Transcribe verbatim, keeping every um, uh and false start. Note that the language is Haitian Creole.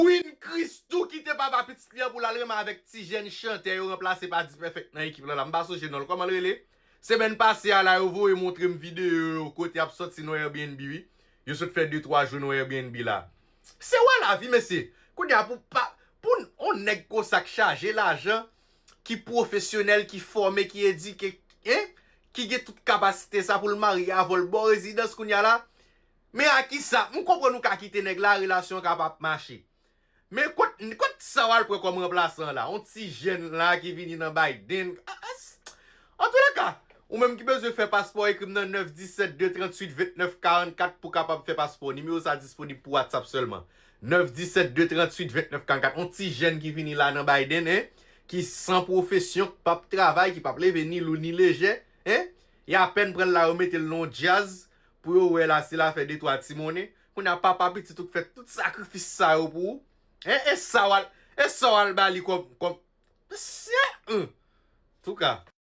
Queen Christoo kite papa pitit li an pou l al renmen avèk ti jèn chantè yo ranplase pa D-Perfect nan ekip lan la. M pa sonje non l. Kòman l rele? Semèn pase a la, yo voye montre m videyo yo kote y ap sòti nan Airbnb, wi. Yo sot fè de twa jou nan Airbnb la. Se wè lavi, mesye. Kounye a pou pa, pou yon nèg konsa k chaje lajan, ki pwofesyonèl, ki fòme, ki edike, en, ki gen tout kapasite sa pou l marye avè l bò rezidans kounye a la. Men a kisa? M konprann ou ka kite nèg la, relasyon an ka p ap mache. Men kot, kot sa w al pran kòm ranplasan la? Yon ti jèn la ki vini nan Biden. Antouleka, ou menm ki bezwen fè paspò, ekri m nan nèf disèt de tranntuit vennèf karannkat pou kapab fè paspò. Nimewo sa disponib pou WhatsApp sèlman. Nèf disèt de tranntuit vennèf karannkat. Yon ti jèn ki vini la nan Biden, en, ki san pwofesyon, k p ap travay, ki p ap leve ni lou ni lejè, en. E apèn pran l la, yo mete l nan yon djaz pou yo wè la, si l a fè de twa ti monnen. Kounye a papa pitit ou k fè tout sakrifis sa yo pou ou. En, e sa w al, e sa w al ba li kòm, kòm, se, en. Touka,